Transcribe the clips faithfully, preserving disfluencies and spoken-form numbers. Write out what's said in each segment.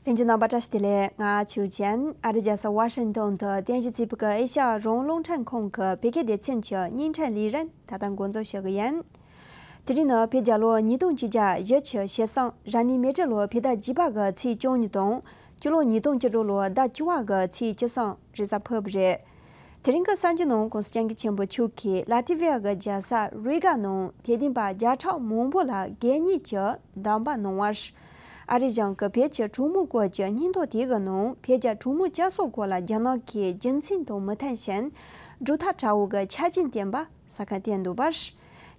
ལྷན་རྒྱས་རྣམ་པ་བཀྲ་ཤིས་བདེ་ལེགས། ང་ཆུ་ཅན། ཨ་རི་རྒྱལ་ས་ཝ་ཤིང་ཏོན་དུ་རྟེན་གཞི་བྱས་པའི་ཨེ་ཤ་ཡ་རང་དབང་རླུང་འཕྲིན་ཁང་གི་བོད་སྐད་སྡེ་ཚན་གྱི་བརྙན་འཕྲིན་ལས་རིམ་ད་ལྟ་འགོ་འཛུགས་ཞུ་གི་ཡིན། དེ་རིང་ནི་བོད་རྒྱལ་ལོ་ཉིས་སྟོང་ཆིག་བརྒྱ་བཞི་བཅུ་ཞེ་གསུམ། རབ་གནས་མེ་སྤྲེལ་ལོ་བོད་ཟླ་བརྒྱད་པ་གི་ཚེས་བཅུ་གཉིས་དང་། སྤྱི་ལོ་ཉིས་སྟོང་བཅུ་དྲུག་ལོ་ཟླ་བཅུ་པ་གི་ཚེས་བཅུ་གསུམ་རེས་གཟའ་ཕུར་བུ་རེད། དེ་རིང་གི་གསར་འགྱུར་ནང་གོང་ས་སྐྱབས་མགོན་ཆེན་པོ་མཆོག་གིས་ལ་ཏི་ཝི་ཡ་གི་རྒྱལ་ས་རི་ག་ནང་དད་ལྡན་པ་བརྒྱ་ཕྲག་མང་པོ་ལ་དགེ་བསྙེན་གྱི་སྡོམ་པ་གནང་བ། ཨ་རི་གཞུང་གིས་བོད་ཀྱི་གྲོགས་མོའི་སྐོར་གྱི་སྙན་ཐོ་དེ་གི་ནང་བོད་ཀྱི་གྲོགས་མོའི་སྤྱི་ཚོགས་སྐོར་ལ་རྒྱ་ནག་གིས་རྒྱུ་མཚན་དང་མི་མཐུན་ཞིང་། སྒྲུབ་ཐབས་བྲལ་བོ་གི་ཆ་རྐྱེན་བསྟན་པ་གསལ་ཁ་བསྟན་འདུག་པ།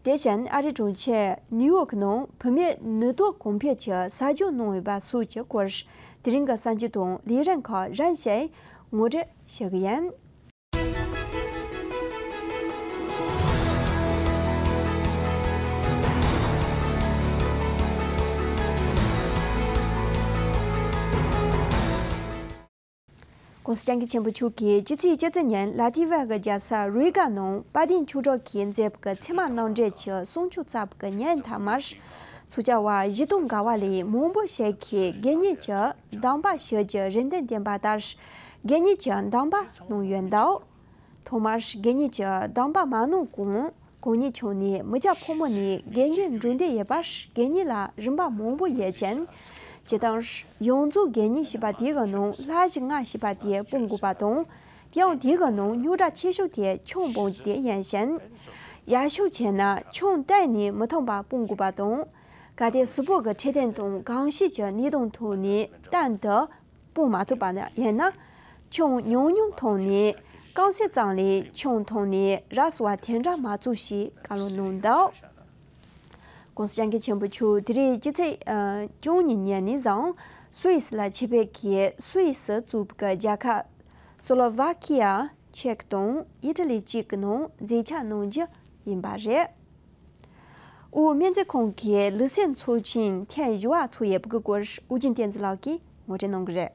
དེ་བཞིན་ཨ་རིའི་གྲོང་ཁྱེར་ནིའུ་ཡོག་ནང་བུད་མེད་ནུས་སྟོབས་གོང་འཕེལ་གྱི་གསར་འགྱུར་གནང་ཡོད་པ་སོགས་ཀྱི་སྐོར། དེ་རིང་གི་གསར་འགྱུར་དང་ལས་རིམ་ཁག་རིམ་བཞིན་ངོ་སྤྲོད་ཞུ་གི་ཡིན། གོང་ས་སྐྱབས་མགོན་ཆེན་པོ་མཆོག་གིས་སྤྱི་ཚེས་བཅུ་གཅིག་ཉིན་ལ་ཏི་ཝ་གི་རྒྱལ་ས་རི་ག་ནང་དཔལ་ལྡན་ཆོས་གྲགས་ཀྱིས་མཛད་པའི་ཚད་མ་རྣམ་འགྲེལ་གྱི་གསུང་ཆོས་བསྩལ་བའི་ཉིན་མཐའ་མར། ཚོགས་བཅར་བ་བཞི་སྟོང་འགའ་བ་ལས་མང་པོ་ཞིག་གིས་དགེ་བསྙེན་གྱི་སྡོམ་པ་ཞུ་རྒྱུའི་རེ་འདུན་བསྟན་པ་ལྟར། དགེ་བསྙེན་གྱི་སྡོམ་པ་གནང་ཡོད་འདུག་ཐོག་མར་དགེ་བསྙེན་གྱི་སྡོམ་པ་མ་གནང་གོང་། གང་ཉིད་ཆུང་ནས་མི་སྐྱ་ཕོ་མོ་ནས་དགེ་བསྙེན་འགྲོ་འདོད་ཡོད་པར་དགེ་བསྙེན་ལ་རིམ་པ་མང་པོ་ཡོད་ཅིང་། སྤྱིར་བཏང་ཡོངས་རྫོགས་དགེ་བསྙེན་ཞེས་པ་དེ་གི་ནང་ལྷ་བཞི་ལྔ་ཞེས་པ་དེ་སྤོང་དགོས་པ་དང་། དེའང་དེ་གི་ནང་རྙོག་དྲ་ཆེ་ཤོས་དེ་ཆང་འབུངས་རྒྱུ་དེ་ཡིན་ཞིང་། ཡག་ཤོས་བྱས་ན་ཆང་གཏན་ནས་མི་འཐུང་བ་སྤོང་དགོས་པ་དང་། གལ་ཏེ་གཟུགས་པོ་གི་འཕྲོད་བསྟེན་དང་གོམས་གཤིས་ཀྱི་གནས་སྟངས་ཐོག་ནས་གཏན་དུ་སྤོང་མ་ཐུབ་པ་ཡིན་ན། ཆང་ཉུང་ཉུང་འཐུང་ནས་རྐང་ཚེགས་ཙམ་ལས་ཆང་འཐུང་ནས་ར་སོ་བ་དེ་འདྲ་མ་བཙོག་ཞེས་བཀའ་སློབ་གནང་འདུག་གོང་ས་སྐྱབས་མགོན་ཆེན་པོ་མཆོག་དེ་རིང་སྤྱི་ཚེས་བཅུ་གཉིས་ཉིན་ནས་བཟུང་སུད་སི་ལ་ཆེད་ཕེབས་ཀྱིས་སུད་སི་གཙོས་པའི་རྒྱལ་ཁབ་སོ་ལོ་ཝ་ཁི་ཡ། ཅེཀ་དང་ཨི་ཊ་ལི་བཅས་ཀྱི་ནང་མཛད་འཆར་གནང་རྒྱུ་ཡིན་པ་རེད། དབུས་སྨན་རྩིས་ཁང་གི་ལུས་སེམས་ཚོགས་ཆེན་ཐེངས་བཞི་པ་ཚོགས་ཡོད་པའི་སྐོར་ཨུ་རྒྱན་བསྟན་འཛིན་ལགས་ཀྱིས་ངོ་སྤྲོད་གནང་གི་རེད།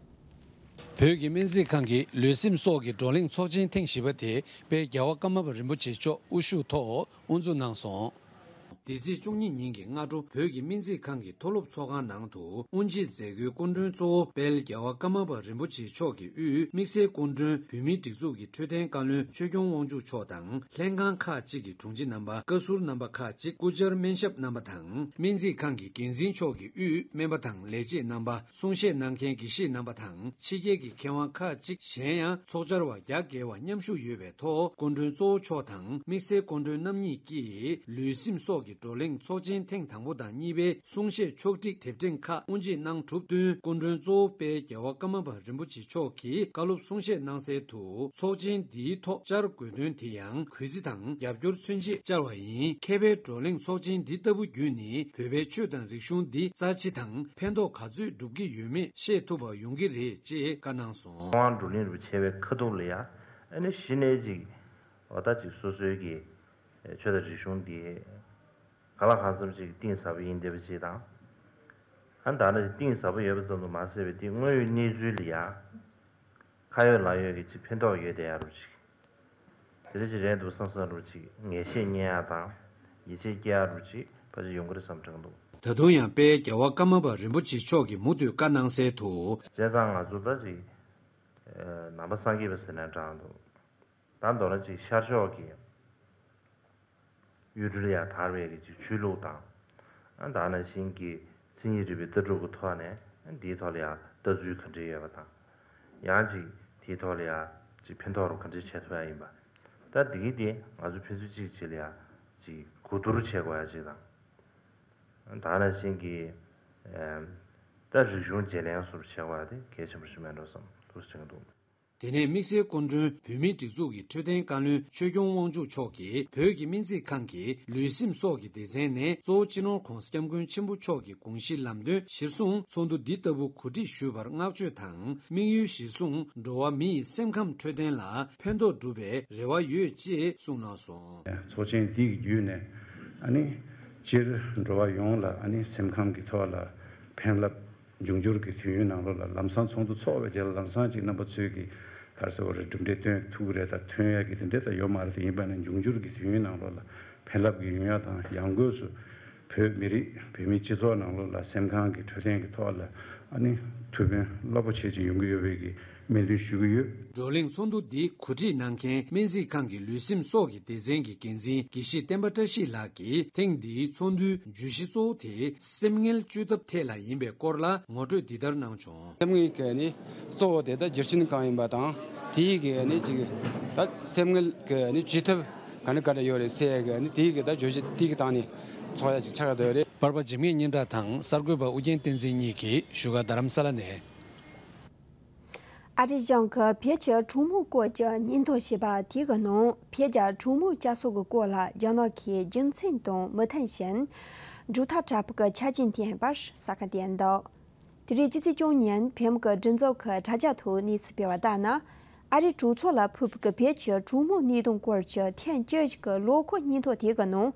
བོད་ཀྱི་སྨན་རྩིས་ཁང་གི་ལུས་སེམས་སྲོག་གི་བགྲོ་གླེང་ཚོགས་ཆེན་ཐེངས་བཞི་པ་དེ་དཔལ་རྒྱལ་བ་ཀརྨ་པ་རིན་པོ་ཆེ་མཆོག་དབུ་བཞུགས་ཐོག་དབུ་འཛུགས་གནང་སོང་། འདི་ཚེས་བཅུ་གཉིས་ཉིན་གྱི་སྔ་དྲོ་བོད་ཀྱི་སྨན་རྩིས་ཁང་གི་མཐོ་སློབ་ཚོགས་ཁང་ནང་དུ་དབུ་འབྱེད་མཛད་སྒོའི་སྐུ་མགྲོན་གཙོ་བོ་དཔལ་རྒྱལ་བ་ཀརྨ་པ་རིན་པོ་ཆེ་མཆོག་གི་དབུས་དམིགས་བསལ་སྐུ་མགྲོན་བོད་མིའི་སྒྲིག་འཛུགས་ཀྱི་འཕྲོད་བསྟེན་བཀའ་བློན་ཆོས་སྐྱོང་དབང་ཕྱུག་མཆོག་དང་ལྷན་ཁང་ཁག་ཅིག་གི་དྲུང་ཆེ་རྣམ་པ། བཀའ་ཟུར་རྣམ་པ་ཁག་ཅིག་སྐུ་བཅར་སྨན་ཞབས་རྣམ་པ་དང་སྨན་རྩིས་ཁང་གི་འགན་འཛིན་མཆོག་གི་དབུས་སྨན་པ་དང་ལས་བྱེད་རྣམ་པ། གསུང་བཤད་གནང་མཁན་དགེ་བཤེས་རྣམ་པ་དང་ཕྱི་རྒྱལ་གྱི་མཁས་དབང་ཁག་ཅིག་གཞན་ཡང་ཚོགས་བཅར་བ་བརྒྱ་བརྒལ་བ་མཉམ་ཞུགས་ཡོད་པའི་ཐོག་སྐུ་མགྲོན་གཙོ་བོ་མཆོག་དང་དམིགས་བསལ་སྐུ་མགྲོན་རྣམ་གཉིས་ཀྱིས་ལུས་སེམས་སྲོག་གི་བགྲོ་གླེང་ཚོགས་ཆེན་ཐེངས་དང་པོ་དང་གཉིས་པའི་གསུང་བཤད་ཕྱོགས་སྒྲིག་དེབ་ཕྲེང་ཁག་དབུ་འབྱེད་གནང་གྲུབ་བསྟུན། སྐུ་མགྲོན་གཙོ་བོ་དཔལ་རྒྱལ་བ་ཀརྨ་པ་རིན་པོ་ཆེ་མཆོག་གིས་བཀའ་སློབ་གསུང་བཤད་གནང་གསལ་དུ། ཚོགས་ཆེན་འདིའི་ཐོག་བཅར་དགོས་དོན་དེ་ཡང་གུས་བརྩི་དང་རྒྱབ་སྐྱོར་མཚོན་ཆེད་བཅར་བ་ཡིན། མཁས་པའི་བགྲོ་གླེང་ཚོགས་ཆེན་འདི་ལྟ་བུ་བརྒྱུད་ནས་བོད་པའི་ཆོས་དང་རིག་གཞུང་འདི་རྩ་ཆེ་དང་ཕན་ཐོགས་ག་ཚོད་སྒྲུབ་ཀྱི་ཡོད་མེད་ཤེས་ཐུབ་པ་ཡོང་གི་རེད་ཅེས་བཀའ་གནང་སོང་། ཁོང་བགྲོ་གླེང་རུ་ཆེ་བའི་ཁ་ཐུག་ལ་ཡ་ཨ་ནི་གཞི་ནས་ཅིག་འོ་ད་ཅིག་སོ་སོའི་གི་ཆོས་དང་རིག་གཞུང་འདི་གང་ལ་གང་འཚམ་ཅིག་གཏིང་ཟབ་པོ་ཡིན་བསྡད་པ་ཅིག་དང་། ཨ་ད་ནི་གཏིང་ཟབ་པོ་ཡོད་པ་ཙམ་དུ་མ་ཟད་པའི་དེ་དངོས་ཡོད་གནས་ཚུལ་ལ་ཡ། ཁ་ཡོད་ལག་ཡོད་ཀྱི་ཅིག་ཕན་ཐོགས་ཡོད་བསྡད་ཡ་རུ་ཅིག་དེ་འདྲ་ཅིག་རེད་འདུག་བསམ་བསམ་རུ་ཅིག་ངེས་ཤེས་རྙེད་ཡ་དང་ཡིད་ཆེས་སྐྱེ་ཡ་རུ་ཅིག་ཕལ་ཆེར་ཡོང་གི་རེད་བསམ་དྲན་འདུག་ད་དུང་ཡང་དཔལ་རྒྱལ་བ་ཀརྨ་པ་རིན་པོ་ཆེ་མཆོག་གིས་མུ་མཐུད་བཀའ་གནང་གསལ་དུ། བྱས་ཙང་ང་ཚོ་ད་ཅིག་ནང་པ་སངས་རྒྱས་པ་ཟེར་ན་དྲང་འདུག་ད་མདོར་ན་ཅིག་ཤར་ཕྱོགས་ཀྱི་གཡུལ་གྲུ་ལ་ཡང་དར་བའི་གི་ཅིག་ཆོས་ལུགས་དང་། ཨ་ད་ནང་བཞིན་གྱི་མཚན་ཉིད་རིག་པའི་ལྟ་གྲུབ་ཀྱི་ཐོག་ནས་འདིའི་ཐོག་ལ་ཡང་ལྟ་ཚུལ་ག་འདྲ་ཡོད་པ་དང་། ཡང་ཅིག་དེའི་ཐོག་ལ་ཡང་ཅིག་ཕན་ཐོགས་རུ་ག་འདྲ་བྱེད་ཐུབ་ཡ་ཡིན་པ། ད་འདི་གི་དེ་ང་ཚོ་ཕན་ཚུན་གཅིག་གཅིག་ལ་ཡང་ཅིག་གོ་བསྡུར་བྱེད་དགོས་ཡ་ཅིག་དང་། ད་ནང་བཞིན་གྱི་ཨེམ། ད་རིག་གཞུང་བརྗེ་ལེན་སོགས་བྱེད་དགོས་ཡ་དེ་གལ་ཆེན་པོ་ཞིག་མེད་འགྲོ་བསམ་འདུག་ཟེར་གྱི་འདུག་དེ་ནས་དམིགས་བསལ་སྐུ་མགྲོན་བོད་མིའི་སྒྲིག་འཛུགས་ཀྱི་འཕྲོད་བསྟེན་བཀའ་བློན་ཆོས་སྐྱོང་དབང་ཕྱུག་མཆོག་གིས་བོད་ཀྱི་སྨན་རྩིས་ཁང་གི་ལུས་སེམས་སྲོག་གི་སྡེ་ཚན་ནས་གཙོ་བོ་སྤྱི་ནོར་༸གོང་ས་༸སྐྱབས་མགོན་ཆེན་པོ་མཆོག་གི་དགོངས་གཞི་ལམ་སྟོན་གཞིར་བཟུང་ཚོགས་འདུ་འདི་ལྟ་བུ་གོ་སྒྲིག་ཞུས་པར་བསྔགས་བརྗོད་དང་དམིགས་ཡུལ་གཞིར་བཟུང་འགྲོ་བ་མི་ཡི་སེམས་ཁམས་འཕྲོད་བསྟེན་ལ་ཕན་ཐོགས་སྒྲུབ་པའི་རེ་བ་ཡོད་ཅེས་གསུངས་གནང་སོང་། ཚོགས་ཆེན་འདི་གི་བརྒྱུད་ནས་ཨ་ནི་སྤྱིར་འགྲོ་བ་ཡོངས་ལ་ཨ་ནི་སེམས་ཁམས་ཀྱི་ཐོག་ལ་ཕན་རླབས། འབྱུང་འགྱུར་གྱི་དུས་ཡུན་ནང་ལོགས་ལ་ལམ་སང་ཚོགས་འདུ་ཚོགས་པའི་རྗེས་ལ་ལམ་སང་ཅིག་རྣམ་པ་ཚོས་ཀྱི་ག་རེ་ཟེར་བ་རེད། གྲུབ་འབྲས་སྟོན་ཐུབ་ཀྱི་རེད། ད་ཐོན་ཡ་གི་དེ་འདྲས་ད་ཡོད་མ་རེད། དེ་ཡིན་པ་ནི་འབྱུང་འགྱུར་གྱི་དུས་ཡུན་ནང་ལོགས་ལ་ཕན་རླབས་ཀྱི་ཡོང་ཡ་དང་ཡང་སྒོས་སུ་བོད་མི་རིགས་བོད་མིའི་སྤྱི་ཚོགས་ནང་ལོགས་ལ་སེམས་ཁམས་ཀྱི་འཕྲོད་བསྟེན་གྱི་ཐོག་ལ་ ཨ་ནི་ཐུགས་ཕན་རླབས་པོ་ཆེ་ཅིག་ཡོང་གི་ཡོད་པའི་གི་སྨོན་འདུན་ཞུ་གི་ཡོད། བགྲོ་གླེང་ཚོགས་འདུ་འདི་གོ་སྒྲིག་གནང་མཁན་སྨན་རྩིས་ཁང་གི་ལུས་སེམས་སྲོག་གི་སྡེ་ཚན་གྱི་འགན་འཛིན་དགེ་བཤེས་བསྟན་པ་བཀྲ་ཤིས་ལགས་ཀྱིས་ཐེངས་འདིའི་ཚོགས་འདུའི་བརྗོད་གཞི་གཙོ་བོ་དེ་སེམས་ངལ་བཅོས་ཐབས་ཐད་ལ་ཡིན་པའི་སྐོར་ལ་ངོ་སྤྲོད་འདི་ལྟར་གནང་བྱུང་། སེམས་ངལ་གྱི་ནི་གཙོ་བོ་དེ་ད་རྒྱུ་རྐྱེན་གང་ཡིན་པ་དང་། དེའི་གི་ནི་ཅིག་ད་སེམས་ངལ་གྱི་ནི་བཅོས་ཐབས་ག་ནི་ག་འདྲ་ཡོད་རེད་ཟེར་གི་ནི་དེའི་གི་ད་བརྗོད་གཞི་དེའི་གི་སྟེང་ནས་ཚོགས་ཡ་ཅིག་ཆགས་ཀྱི་འདུག་རེད། པར་པ་འཇིགས་མེད་སྙན་གྲགས་དང་གསར་འགོད་པ་ཨུ་རྒྱན་བསྟན་འཛིན་གཉིས་ཀྱིས་བཞུགས་སྒར་རྡ་རམ་ས་ལ་ནས། ཨ་རིའི་གཞུང་གིས་བོད་ཀྱི་གྲོང་མིའི་སྐོར་གྱི་སྙན་ཐོ་ཞེས་པ་དེ་གི་ནང་བོད་རྒྱ་གྲོང་མིའི་བསྐྱར་གསོ་གི་སྐོར་ལ་རྒྱ་ནག་གིས་རྒྱུ་མཚན་དང་མི་མཐུན་ཞིང་། གྲུབ་མཐའ་དྲག་པོ་གི་ཆ་རྐྱེན་ལྡན་པར་གསལ་ཁ་བསྟན་འདུག་དེ་རིང་སྤྱི་ཚེས་བཅུ་གཉིས་ཉིན་བོད་མི་གི་སྒྲིག་འཛུགས་ཀྱི་དྲ་རྒྱ་ཐོག་གནས་ཚུལ་སྤེལ་བ་ལྟར་ན། ཨ་རིའི་གྲོས་ཚོགས་ལ་ཕུལ་བའི་བོད་ཀྱི་གྲོང་མིའི་གནས་སྟངས་སྐོར་གྱི་ཐེངས་བཅུ་བཞི་གི་ལོ་འཁོར་སྙན་ཐོ་དེ་གི་ནང་།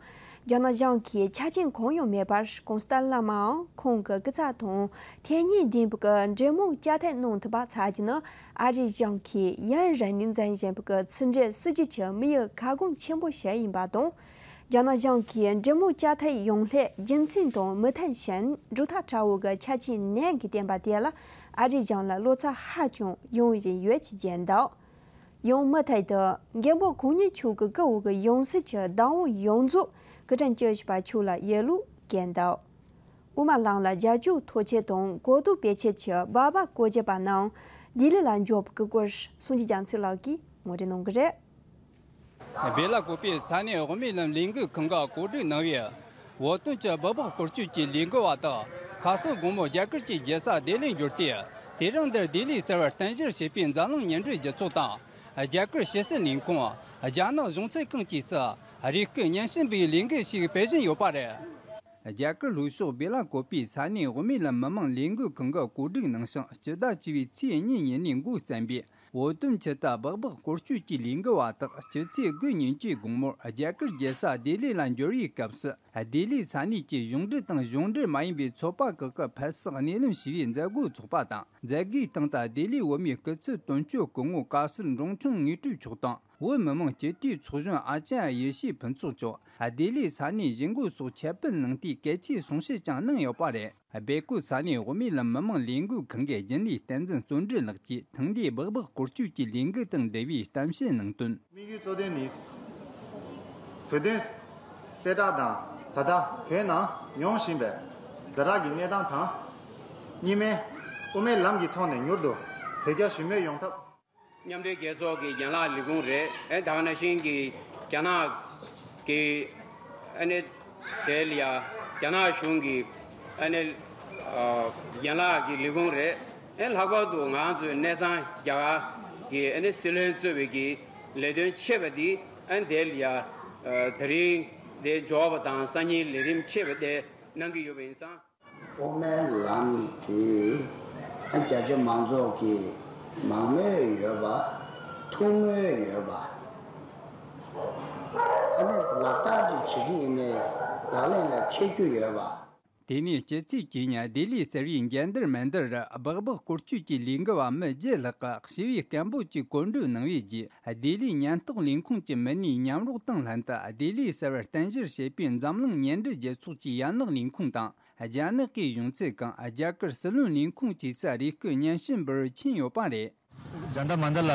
རྒྱ་ནག་གཞུང་གིས་ཆ་རྐྱེན་གང་ཡང་མེད་པར་གོང་ས་ཏཱ་ལའི་བླ་མའམ་ཁོང་གི་སྐུ་ཚབ་དང་ཐེ་ཉེ་ལྡན་པའི་གི་འབྲེལ་མོལ་བཅའ་ཐབས་གནང་ཐུབ་པ་ཚར་རྒྱུ་ནི་ཨ་རིའི་གཞུང་གིས་ཡུན་རིང་ནས་འཛིན་བཞིན་པའི་གི་ཕྱི་འབྲེལ་སྲིད་ཇུས་ཀྱི་དམིགས་ཡུལ་ཁ་སྐོང་ཆེན་པོ་ཞིག་ཡིན་པ་དང་། རྒྱ་ནག་གཞུང་གིས་འབྲེལ་མོལ་བཅའ་ཐབས་ཡོང་སླད་རྒྱུ་མཚན་དང་མི་མཐུན་ཞིང་གྲུབ་མཐའ་དྲག་པོ་གི་ཆ་རྐྱེན་ནན་གྱིས་བསྟན་པ་དེ་ལ་ཨ་རིའི་གཞུང་ལ་བློ་འཚབ་ཧ་ཅང་ཡོང་བཞིན་ཡོད་ཅེས་བརྗོད་འདུག་ཡང་མུ་མཐུད་དུ་མགོན་པོ་གང་ཉིད་མཆོག་གི་སྐུ་འོ་གི་ཡང་སྲིད་ཀྱི་བདག་དབང་ཡོངས་རྫོགས་སྐུ་ཕྲེང་བཅུ་བཞི་པ་མཆོག་ལ་ཡོད་ལུགས་བཀོད་འདུག་དབུ་མ་ལམ་ལ་རྒྱབ་སྐྱོར་ཐོབ་ཆེད་དང་གོ་རྟོགས་སྤེལ་ཆེད་ཀྱི་སྦག་སྦག་བཀོད་ཇ་པ་རྣམས་ལྡི་ལི་ལ་འབྱོར་བའི་སྐོར་སངས་རྒྱས་རྒྱ་མཚོ་ལགས་ཀྱིས་ངོ་སྤྲོད་གནང་གི་རེད། སྦེ་ལ་ཀོ་པའི་ས་གནས་དབུ་མའི་ལམ་ལས་འགུལ་ཁང་གིས་གོ་སྒྲིག་གནང་བའི་བོད་དོན་གྱི་སྦག་སྦག་སྐོར་སྐྱོད་ཀྱི་ལས་འགུལ་བ་དག་ཁ་སང་དགོང་མོ་རྒྱ་གར་གྱི་རྒྱལ་ས་ལྡི་ལིར་འབྱོར་ཏེ། དེ་རིང་འདིར་ལྡི་ལི་གསར་པར་རྟེན་གཞིར་བྱས་པའི་འཛམ་གླིང་ཉིན་རེའི་སྒྲིག་འཛུགས་དང་། རྒྱ་གར་ཕྱི་སྲིད་ལས་ཁུངས། རྒྱ་ནག་གཞུང་ཚབ་ཁང་བཅས་སུ་རེ་སྐུལ་སྙན་སེང་བའི་ལས་འགུལ་ཞིག་སྤེལ་བཞིན་ཡོད་པ་རེད། རྒྱ་གར་ལྷོ་ཕྱོགས་སྦེ་ལ་ཀོ་པའི་ས་གནས་དབུ་མའི་ལམ་མི་མང་ལས་འགུལ་ཁང་གིས་གོ་སྒྲིག་གནང་ཞིང་། སྤྱི་ཟླ་བཅུ་པའི་ཚེས་གཉིས་ཉིན་ནས་འགོ་བརྩམས་པའི་བོད་དོན་ཆེད་དུ་སྦག་སྦག་སྐོར་སྐྱོད་ཀྱི་ལས་འགུལ་བ་དག་སྤྱི་ཚེས་དགུ་ཉིན་གྱི་དགོང་མོར་རྒྱ་གར་རྒྱལ་ས་ལྡི་ལི་ལ་འབྱོར་བའི་སྐབས་སུ། ལྡི་ལིའི་ས་གནས་ཀྱི་གཞུང་འབྲེལ་དང་གཞུང་འབྲེལ་མ་ཡིན་པའི་ཚོགས་པ་ཁག་གི་ཕེབས་བསུ་སྣེ་ལེན་ཞུས་པའི་མཛད་སྒོའི་ཚོགས་པ་དང་། མཛད་སྒོའི་སྟེང་དུ་ལྡི་ལིའི་བོད་མིའི་སྐུ་ཚབ་དོན་གཅོད་སྐུ་ངོ་བཀའ་ཟུར་འབྲོང་ཆུང་དངོས་གྲུབ་མཆོག་དང་། བོད་མི་མང་སྤྱི་འཐུས་ཚོགས་གཞོན་ཨ་ཅཱརྱ་ཡེ་ཤེས་ཕུན་ཚོགས་མཆོག་ལྡི་ལིའི་ས་གནས་གཞིས་འགོ་སོགས་ཁྱབ་སྤེལ་གནང་སྟེ་གལ་ཆེའི་གསུང་བཤད་ཀྱང་གནང་ཡོད་པ་རེད། སྦེལ་ཀོབ་ས་གནས་དབུ་མའི་ལམ་མི་མང་ལས་འགུལ་ཁང་གི་རྒྱུན་ལས་བསྟན་འཛིན་བརྩོན་འགྲུས་ལགས་ཀྱིས་ཐེངས་འདིའི་སྦག་སྦག་སྐོར་སྐྱོད་ཀྱི་ལས་འགུལ་དང་འབྲེལ་བའི་གཏམ་བཤད་གནང་དོན། དམིགས་ཡུལ་གཙོ་དོན་ནི། བོད་དོན་གསལ་བསྒྲགས་དང་། ད་ལྟ་བོད་ནང་མྱོང་བཞིན་པའི་ཛ་དྲག་གི་གནས་སྟངས་དང་། གཉིས་སྨན་དབུ་མའི་ལམ་གྱི་ཐོག་ནས་མྱུར་དུ་བོད་རྒྱ་ཞི་མོལ་ཡོང་ཐབས། མཉམ་འབྲེལ་རྒྱལ་ཚོགས་ཀྱི་ཡན་ལག་ལས་ཁུངས་རེད། ཨེ་ད་ག་ནང་བཞིན་གྱི་རྒྱ་ནག་གི་ཨ་ནི་དེ་ལ་ཡ་རྒྱ་ནག་གཞུང་གི་ཨ་ནི་ཨ་ཡན་ལག་གི་ལས་ཁུངས་རེད། ཨེ་ལྷག་པར་དུ་ང་ཚོའི་གནས་ཚང་རྒྱ་གར་གྱི་ཨ་ནི་སྲིད་བློན་གཙོས་པའི་གི་ལས་དོན་ཆེ་བ་འདི་ཨ་ནི་དེ་ལ་ཡ་ཨ་དེ་རིང་དེ་འབྱོར་བ་དང་སང་ཉིན་ལས་རིམ་ཆེ་བ་དེ་གནང་གི་ཡོད་པ་ཡིན་ཙང་། དབུ་མའི་ལམ་དེ་རྒྱ་ཆེ་མང་ཚོགས་ཀྱི་མང་མོས་ཡོད་པ། ཐུགས་མོས་ཡོད་པ། ཨ་ནི་ལག་བསྟར་ཅིག་བྱེད་ཀྱི་ཡིན་ནའི་ལག་ལེན་ལ་འཁེལ་རྒྱུ་ཡོད་པ། དེ་ནས་སྤྱི་ཚེས་བཅུ་གཉིས་ལྡི་ལིའི་གསར་བའི་འགྱེལ་འདུར་མན་དུར་སྦག་སྦག་སྐོར་སྐྱོད་ཀྱི་ལས་འགུལ་བ་མི་བརྒྱད་ལྷག་གིས་ཞི་བའི་སྐད་འབོད་ཀྱིས་གོ་སྒྲིག་གནང་བའི་རྗེས། ལྡི་ལིའི་ཉེན་རྟོག་ལས་ཁུངས་ཀྱི་མི་སྣའི་མཉམ་རོགས་དང་ལྷན་དུ་ལྡི་ལིའི་གསར་པར་རྟེན་གཞིར་བྱས་པའི་འཛམ་གླིང་ཉེ་འབྲེལ་རྒྱལ་ཚོགས་ཀྱི་ཡན་ལག་ལས་ཁུངས་དང་། རྒྱ་ནག་གི་གཞུང་ཚབ་ཁང་། རྒྱ་གར་སྲིད་བློན་ལས་ཁུངས་བཅས་སུ་རེ་སྐུལ་སྙན་ཞུ་འབུལ་བར་ཕྱིན་ཡོད་པ་རེད། ཇན་ཏར་མན་ཏར་ལ་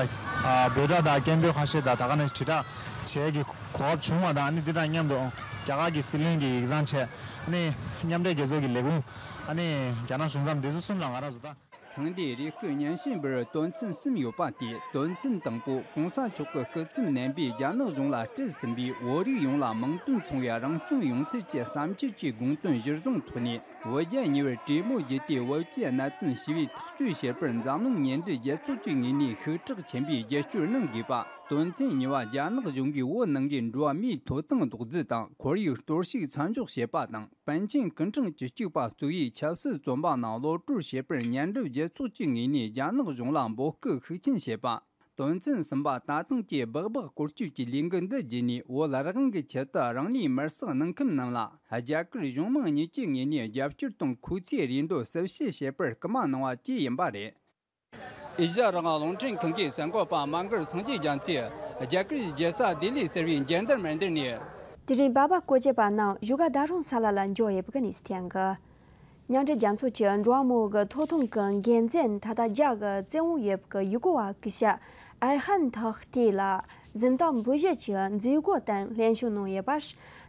འབོད་སྒྲ་དང་སྐད་འབོད་ཁ་ཤས་དང་། ད་ག་ནང་བཞིན་དྲིལ་བསྒྲགས་བྱེད་ཀྱི་གོ་སྐབས་བྱུང་བ་དང་། ཨ་ནི་འདི་དང་མཉམ་དུ་རྒྱ་གར་གྱི་སྲིད་བློན་གྱི་ཡིག་ཚང་བྱས། ཨ་ནི་མཉམ་འབྲེལ་རྒྱལ་ཚོགས་ཀྱི་ལས་ཁུངས། ཨ་ནི་རྒྱ་ནག་གཞུང་ཚབ། འདི་ཚོ་གསུམ་ལ་ང་རང་ཚོ་ད། ཐེངས་འདིའི་རེ་སྐུལ་སྙན་ཞུ་འབུལ་བར་དོན་ཚན་གསུམ་ཡོད་པ་སྟེ། དོན་ཚན་དང་པོ་གོང་ས་མཆོག་གི་སྐུ་ཚབ་རྣམ་པས་རྒྱ་ནག་གཞུང་ལ་སྤྲད་ཟིན་པའི་བོད་རིགས་ཡོངས་ལ་མིང་དོན་མཚུངས་པའི་རང་སྐྱོང་ཡོང་ཐབས་ཀྱི་བསམ་འཆར་གྱི་དགོངས་དོན་གཞིར་བཟུང་ཐོག་ནས། བོད་རྒྱ་གཉིས་བར་གྲོས་མོལ་བརྒྱུད་དེ་བོད་ཀྱི་གནད་དོན་ཞི་བའི་ཐག་གཅོད་བྱེད་པར་འཛམ་གླིང་ཉེ་འབྲེལ་རྒྱལ་ཚོགས་ཀྱི་ངོས་ནས་ཤུགས་དྲག་ཆེན་པོས་རྒྱབ་སྐྱོར་གནང་དགོས་པ། དོན་ཚན་གཉིས་པ་རྒྱ་ནག་གཞུང་གིས་བོད་ནང་གི་འགྲོ་བ་མིའི་ཐོབ་ཐང་རྡོག་རྫིས་དང་ཁོར་ཡུག་གཏོར་བཤིག་མཚམས་འཇོག་བྱེད་པ་དང་། པཎ་ཆེན་སྐུ་ཕྲེང་བཅུ་གཅིག་པ་གཙོས་པའི་ཆབ་སྲིད་བཙོན་པ་རྣམས་གློད་བཀྲོལ་བྱེད་པར་ཉེ་འབྲེལ་རྒྱལ་ཚོགས་ཀྱི་ངོས་ནས་རྒྱ་ནག་གཞུང་ལ་འབོད་སྐུལ་ཤུགས་ཆེན་བྱེད་པ། དོན་ཚན་གསུམ་པ། ད་ཐེངས་ཀྱི་སྦག་སྦག་སྐོར་སྐྱོད་ཀྱི་ལས་འགུལ་འདི་བརྒྱུད་ནས་བོད་རང་དབང་གི་ཆེད་དུ་རང་ལུས་མེར་བསྲེགས་གནང་མཁན་རྣམས་ལ་རྒྱ་གར་གཞུང་མང་གཉིས་ཀྱི་ངོས་ནས་རྒྱབ་སྐྱོར་དང་ཁོ་ཚོའི་རེ་འདོད་གསལ་བཤད་བྱེད་པར་སྐུལ་མ་གནང་བ་བཅས་ཡིན་པ་རེད། ཨེ་ཤ་ཡ་རང་དབང་རླུང་འཕྲིན་ཁང་གི་གསར་འགོད་པ་མ་མགར་སངས་རྒྱས་རྒྱ་མཚོས་རྒྱ་གར་གྱི་རྒྱལ་ས་ལྡི་ལིའི་གསར་བའི་འགྱེལ་འདུར་མན་དིར་ནས། དེ་རིང་སྦག་སྦག་སྐོར་སྐྱོད་པ་རྣམས་བཞུགས་སྒར་རྡ་རམ་ས་ལ་ལ་འབྱོར་ཡོད་པ་གི་གནས་ཚུལ་ཐོན་གི། མཉམ་འབྲེལ་རྒྱལ་ཚོགས་ཀྱི་འགྲོ་བ་མིའི་ཐོབ་ཐང་གི་འགན་འཛིན་ད་ལྟ་རྒྱ་གི་བཙན་འོག་ཡོད་པའི་ཡུ་གུར་བ་སྐུ་ཞབས་ཨལ་ཧན་ཐག་ཏི་ལ་གཟེངས་རྟགས་འབུལ་བཞེས་ཀྱི་མཛད་སྒོ་སྟེང་ལྷན་ཞུགས་གནང་ཡོད་པ།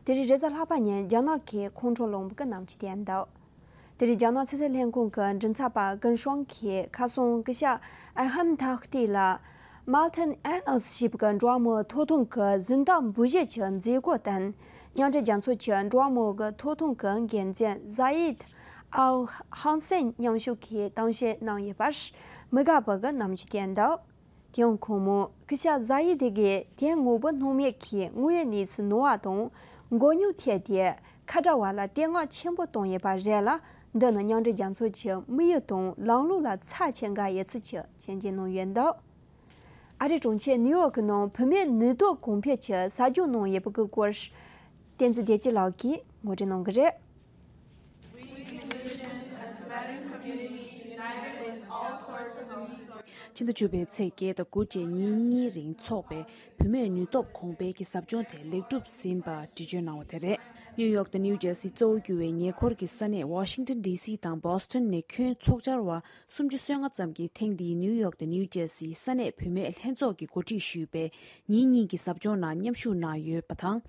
དེ་རིང་རེས་གཟའ་ལྷག་པ་ཉིན་རྒྱ་ནག་གི་ཁོང་ཁྲོ་ལངས་པའི་རྣམ་འགྱུར་བསྟན་འདུག་དེ་རིང་རྒྱ་ནག་ཕྱི་སྲིད་ལྷན་ཁང་གི་མགྲིན་ཚབ་པ་ཀུན་ཧྲང་གིས་ཁ་སང་སྐུ་ཞབས་ཨལ་ཧན་ཐག་ཏི་ལ་Martin Ennals ཞེས་པའི་འགྲོ་བ་མིའི་ཐོབ་ཐང་གི་གཟེངས་རྟགས་འབུལ་བཞེས་ཀྱི་མཛད་སྒོ་དང་། མཉམ་འབྲེལ་རྒྱལ་ཚོགས་ཀྱི་འགྲོ་བ་མིའི་ཐོབ་ཐང་གི་འགན་འཛིན་ཟ་ཡིད་ཨལ་ཧང་སན་མཉམ་ཞུགས་ཀྱིས་གཏམ་བཤད་གནང་ཡོད་པར་མི་དགའ་བའི་རྣམ་འགྱུར་བསྟན་འདུག་དེ་ཡང་ཁོང་མོས་སྐུ་ཞབས་ཟ་ཡིད་ཀྱིས་དེ་དངོས་པོ་སྣང་མེད་ཀྱི་དངོས་ཡོད་གནས་ཚུལ་ནོར་བ་དང་མགོ་རྙོག་ཐེབས་ཏེ་ཁ་བྲལ་བ་ལ་བསྟོད་བསྔགས་ཆེན་པོ་བཏང་ཡོད་པ་རེད་ལ། འདི་ནི་མཉམ་འབྲེལ་རྒྱལ་ཚོགས་ཀྱི་དམིགས་ཡུལ་དང་ལམ་ལུགས་ལ་ཚབས་ཆེ་འགལ་ཡོད་ཚུལ་གྱི་སྐྱོན་བརྗོད་གནང་ཡོད་འདུག་ཨ་རིའི་གྲོང་ཁྱེར་ནིའུ་ཡོག་གི་ནང་བུད་མེད་ནུས་སྟོབས་གོང་འཕེལ་གྱི་ཟབ་སྦྱོང་གནང་ཡོད་པའི་སྐོར། བསྟན་འཛིན་བདེ་སྐྱིད་ལགས་ཀྱིས་ངོ་སྤྲོད་གནང་གི་རེད། ཕྱི་ཟླ་བཅུ་པའི་ཚེས་བརྒྱད་དང་དགུ་བཅས་ཉིན་གཉིས་རིང་འཚོགས་པའི་བུད་མེད་ནུས་སྟོབས་གོང་འཕེལ་གྱི་ཟབ་སྦྱོང་དེ་ལེགས་གྲུབ་ཟིན་པ་འགྲེལ་བརྗོད་གནང་བ་དེ་རེད། ནིའུ་ཡོག་དང་ནིའུ་ཇར་སི་གཙོ་བོ་གྱུར་བའི་ཉེ་འཁོར་གྱི་ས་གནས་ཝ་ཤིང་ཏོན་ཌི་སི་དང་བྷོ་སི་ཊོན་ནས་ཁྱོན་ཚོགས་བཅར་བ་སུམ་ཅུ་སོ་ལྔ་ཙམ་གྱིས་ཐེངས་འདིའི་ནིའུ་ཡོག་དང་ནིའུ་ཇར་སིའི་ས་གནས་བུད་མེད་ལྷན་ཚོགས་ཀྱིས་གོ་སྒྲིག་ཞུས་པའི་ཉིན་གཉིས་ཀྱི་ཟབ་སྦྱོང་ནང་མཉམ་ཞུགས་གནང་ཡོད་པ་དང་།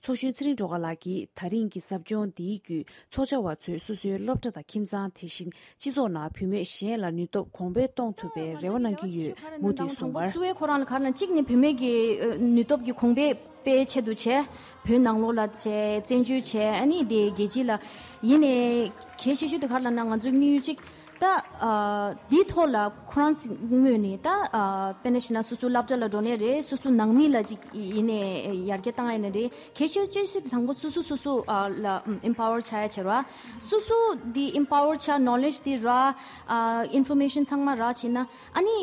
ཚོགས་གཞོན་ཚེ་རིང་སྒྲོལ་དཀར་ལགས་ཀྱིས་ད་རིང་གི་ཟབ་སྦྱོང་འདིའི་བརྒྱུད་ཚོགས་བཅར་བ་ཚོས་སོ་སོའི་སློབ་གྲྭ་དང་ཁྱིམ་ཚང་དེ་བཞིན་སྤྱི་ཚོགས་ནང་བུད་མེད་གཞན་ལ་ནུས་སྟོབས་གོང་འཕེལ་གཏོང་ཐུབ་པའི་རེ་བ་གནང་གི་ཡོད། མུ་མཐུད་གསུངས་པར། གཙོ་བོའི་ཁོ་རང་ལ་ག་རེ་ན་གཅིག་ནི་བུད་མེད་ཀྱི་ཨ་ནུས་སྟོབས་ཀྱི་གོང་འཕེལ་སྤེལ་ཆེད་དུ་བྱས། བོད་ནང་ལོགས་ལ་བྱས། བཙན་བྱོལ་བྱས། ཨ་ནི་དེ་རྒྱལ་སྤྱི་ལ། ཡིན་ནའི་གལ་ཆེ་ཤོས་དེ་ག་རེ་ལབ་ན་ང་ཚོ་དངོས་ཡོད་ཅིག་ད་ཨ་འདིའི་ཐོག་ལ་ཁོ་རང་ངོས་ནས་ད་ཨ་དཔེར་ན་བྱས་ན་སོ་སོ་སློབ་གྲྭ་ལ་འགྲོ་ནའི་རེད། སོ་སོ་ནང་མི་ལ་ཅིག་ཡིན་ནའི་ཡར་རྒྱས་བཏང་ཡ་ཡིན་ནའི་རེད། གལ་ཆེ་ཤོས་དང་པོ་སོ་སོ་སོ་སོ་ཨ་ལ་ཨམ་empower བྱ་ཡ་བྱེད་ར། སོ་སོ་འདི་empower བྱ། knowledge འདི་ར་ཨ་information ཚང་མ་རག་བྱས་ན། ཨ་ནི་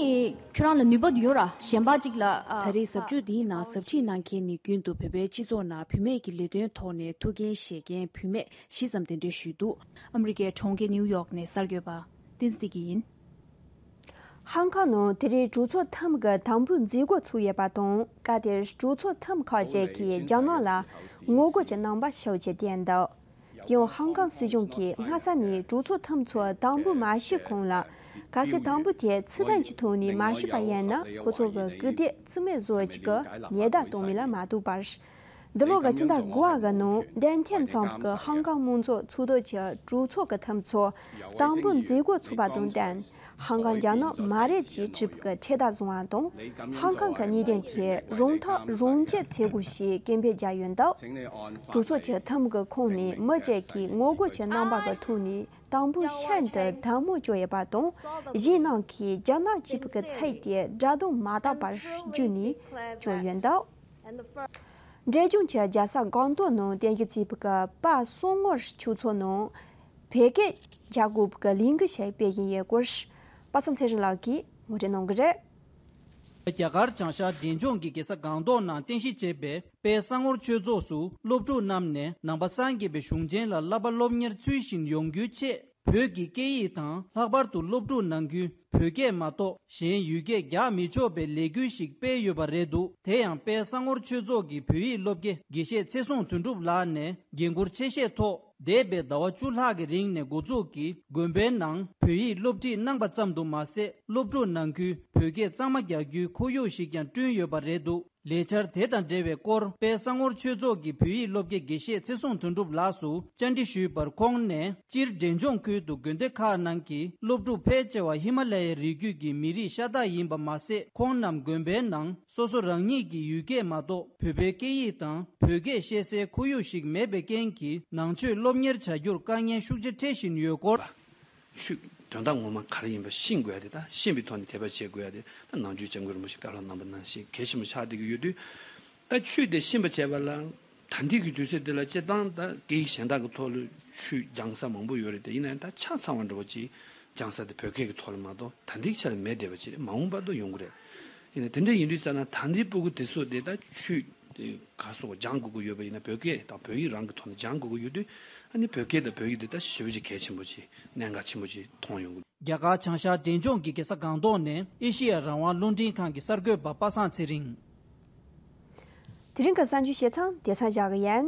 ཁྱོད་རང་ལ་ནུས་པ་ཡོད་ར། གཞན་པ་ཅིག་ལ་ཨ། ད་རེས་ཟབ་སྦྱོང་འདིའི་ནང་ཟབ་ཁྲིད་གནང་མཁན་ནི་རྒྱུན་དུ་བོད་པའི་སྤྱི་ཚོགས་ནང་བུད་མེད་ཀྱི་ལས་དོན་ཐོག་ནས་ཐུགས་འགན་བཞེས་མཁན་བུད་མེད་བཞི་ཙམ་གདན་འདྲེན་ཞུས་འདུག་ཨ་མི་རི་ཀའི་གྲོང་ཁྱེར་ནིའུ་ཡོག་ནས་གསར་འགོད་པ་བསྟན་འཛིན་བདེ་སྐྱིད་ཡིན། ཧང་ཀང་ནང་དེ་རིང་གྲོས་ཚོགས་ཐེངས་གི་དང་པོའི་མཛད་སྒོ་ཚུགས་ཡོད་པ་དང་། སྐབས་དེར་གྲོས་ཚོགས་ཐེངས་ཁག་ཅིག་གིས་རྒྱ་ནག་ལ་ངོ་རྒོལ་གྱི་རྣམ་པ་ཤོད་ཀྱི་བསྡད་འདུག་དེ་ཡང་ཧང་ཀང་སྲིད་གཞུང་གིས་སྔ་ས་ནས་གྲོས་ཚོགས་ཐེངས་ཚོ་དང་པོ་མ་ཞུས་གོང་ལ། གལ་སྲིད་དང་པོ་དེ་ཚུལ་ལྡན་གྱི་ཐོག་ནས་མ་ཞུས་པ་ཡིན་ན། ཁོ་ཚོ་གི་སྐུ་དེ་རྩིས་མེད་བཟོ་ཅིག་གི་ཉེས་བརྡ་གཏོང་མིན་ལ་མ་ལྟོས་པར། འདི་ལོ་གི་སྤྱི་ཟླ་དགུ་བ་གི་ནང་བདུན་ཐེངས་ཙམ་གི་ཧང་ཀང་མང་གཙོ་ཚོགས་འདུ་གྱི་གྲོས་ཚོགས་ཀྱི་ཐེངས་ཚོ་དང་པོ་མཛད་སྒོ་ཚུགས་པ་དང་བསྟུན། ཧང་ཀང་རྒྱ་ནག་མ་རེད་ཅེས་བྲིས་པའི་འཕྲེད་དར་བཟུང་བ་དང་། ཧང་ཀང་གི་གནད་དོན་དེ་རང་ཐག་རང་གཅོད་བྱེད་དགོས་ཞེས་སྐད་འབོད་བརྒྱབ་ཡོད་འདུག་གྲོས་ཚོགས་ཀྱི་ཐེངས་འགའི་ཁོངས་ནས་མི་གཅིག་གིས་ངོ་རྒོལ་གྱི་རྣམ་པ་གི་ཐོག་ནས་དང་པོ་ཤིན་ཏུ་དལ་མོ་བྱས་ཡོད་པ་དང་། གཞན་རྣམས་ཀྱིས་རྒྱ་ནག་ཅེས་པའི་ཚིག་དེ་སྒྲ་གདངས་མ་དག་པར་བརྗོད་ནས་བྱས་ཡོད་འདུག་འབྲས་ལྗོངས་ཀྱི་རྒྱལ་ས་སྒང་ཏོག་ནང་རྟེན་གཞི་བྱས་པའི་དཔལ་གསང་ངོར་ཆོས་ཚོགས་ནང་བོད་སྐད་རྒྱག་དགོས་པའི་ལས་འགུལ་ཞིག་སྤེལ་བཞིན་ཡོད་སྐོར། པ་སངས་ཚེ་རིང་ལགས་ཀྱིས་ངོ་སྤྲོད་གནང་གི་རེད། རྒྱ་གར་བྱང་ཤར་འབྲས་ལྗོངས་ཀྱི་རྒྱལ་ས་སྒང་ཏོག་ནང་རྟེན་གཞི་བྱས་པའི་དཔལ་གསང་ངོར་ཆོས་ཚོགས་སུ་སློབ་ཕྲུག་རྣམས་ནས་ནང་པ་སངས་རྒྱས་པའི་གཞུང་ཆེན་ལ་བསླབ་པ་སློབ་གཉེར་ཚུལ་བཞིན་ཡོང་རྒྱུའི་ཆེད། བོད་ཀྱི་སྐད་ཡིག་དང་། ལྷག་པར་དུ་སློབ་ཕྲུག་ནང་ཁུལ་བོད་སྐད་མ་གཏོགས་གཞན་ཡུལ་སྐད་རྒྱག་མི་ཆོག་པའི་ལས་འགུལ་ཞིག་སྤེལ་ཡོད་པ་རེད་འདུག་དེ་ཡང་དཔལ་གསང་ངོར་ཆོས་ཚོགས་ཀྱི་བོད་ཡིག་སློབ་དགེ་དགེ་བཤེས་ཚེ་བཟང་དོན་གྲུབ་ལགས་ནས་འགན་འཁུར་ཆེ་བཞེས་ཐོག་འདས་པའི་ཟླ་བ་བཅུ་ལྷག་གི་རིང་ནས་འགོ་འཛུགས་ཀྱིས་དགོན་པའི་ནང་བོད་ཡིག་སློབ་ཁྲིད་གནང་པ་ཙམ་དུ་མ་ཟད། སློབ་ཕྲུག་ནང་ཁུལ་བོད་སྐད་གཙང་མ་རྒྱག་རྒྱུའི་ཁོར་ཡུག་ཞིག་ཀྱང་བསྐྲུན་ཡོད་པ་རེད་འདུག་ལས་འཆར་དེ་དང་འབྲེལ་བའི་སྐོར། དཔལ་གསང་ངོར་ཆོས་ཚོགས་ཀྱི་བོད་ཡིག་སློབ་དགེ་དགེ་བཤེས་ཚེ་བཟང་དོན་གྲུབ་ལགས་སུ་བཅར་འདྲི་ཞུས་པར། ཁོང་ནས་སྤྱིར་འབྲས་ལྗོངས་ཁུལ་དུ་དགོན་སྡེ་ཁག་ནང་གི་སློབ་ཕྲུག་ཕལ་ཆེ་བ་ཧི་མ་ལ་ཡའི་རི་རྒྱུད་ཀྱི་མི་རིགས་ཤ་སྟག་ཡིན་པ་མ་ཟད། ཁོང་རྣམས་དགོན་པའི་ནང་སོ་སོ་རང་ཉིད་ཀྱི་ཡུལ་སྐད་མ་གཏོགས་བོད་པའི་སྐད་ཡིག་དང་བོད་སྐད་བཤད་སའི་ཁོར་ཡུག་ཞིག་མེད་པའི་རྐྱེན་གྱིས། ནང་ཆོས་སློབ་གཉེར་བྱ་རྒྱུར་དཀའ་ངལ་ཤུགས་ཆེ་འཕྲད་བཞིན་ཡོད་སྐོར། ཆོས་དོན་དག་ངོ་མ་ག་རེ་ཡིན་པ་ཤེས་དགོས་ཡ་དེ། ད་ཤེས་པའི་ཐོག་ནས་དད་པ་བྱེད་དགོས་ཡ་དེ། ད་ནང་ཆོས་སྐྱབས་མགོན་རིན་པོ་ཆེ་བཀའ་སློབ་གནང་པ་ནང་བཞིན་གལ་ཆེན་པོ་ཆགས་བསྡད་ཀྱི་ཡོད་དུས། ད་ཆོས་དེ་ཤེས་པ་བྱས་པ་ལ། ད་ལྟའི་གི་དུས་ཚོད་འདི་ལ་སྤྱིར་བཏང་ད་སྐད་ཡིག་གཞན་དག་གི་ཐོག་ལ་ཆོས་སྦྱང་ས་མང་པོ་ཡོད་རེད་དེ། ཡིན་ན་ཡང་ད་ཆ་ཚང་བ་འདྲ་བོ་ཅིག་སྦྱང་ས་དེ་བོད་སྐད་ཀྱི་ཐོག་ལ་མ་གཏོགས་ད་ལྟའི་ཆ་ལ་མེད་བསྡད་པ་ཅིག་རེད། མ་འོངས་པར་དུ་ཡོང་གི་རེད། ཡིན་ན་དེ་འདྲ་ཡིན་དུས་ཙ་ན་ད་ལྟའི་སྤུ་གུ་དེ་ཚོ་དེ་ད་ཆོས་དེ་ག་སོགས་སྦྱང་དགོས་ཀྱི་ཡོད་པ་ཡིན་ན། བོད་སྐད་དང་བོད་ཡིག་རང་གི་ཐོག་ནས་སྦྱང་དགོས་ཀྱི་ཡོད་དུས། ཨ་ནི་བོད་སྐད་དང་བོད་ཡིག་དེ་ད་ཞེ་པོ་ཅིག་གལ་ཆེན་པོ་ཅིག་གནད་འགག་ཆེན་པོ་ཅིག་མཐོང་ཡོང་གི། རྒྱ་གར་བྱང་ཤར་འབྲས་ལྗོངས་ཀྱི་རྒྱལ་ས་སྒང་ཏོག་ནས་ཨེ་ཤི་ཡ་རང་དབང་རླུང་འཕྲིན་ཁང་གི་གསར་འགོད་པ་པ་སངས་ཚེ་རིང་། དེ་རིང་གི་གསར་འགྱུར་བཤད་མཚམས་དེ་ཙམ་བཞག་གི་ཡིན།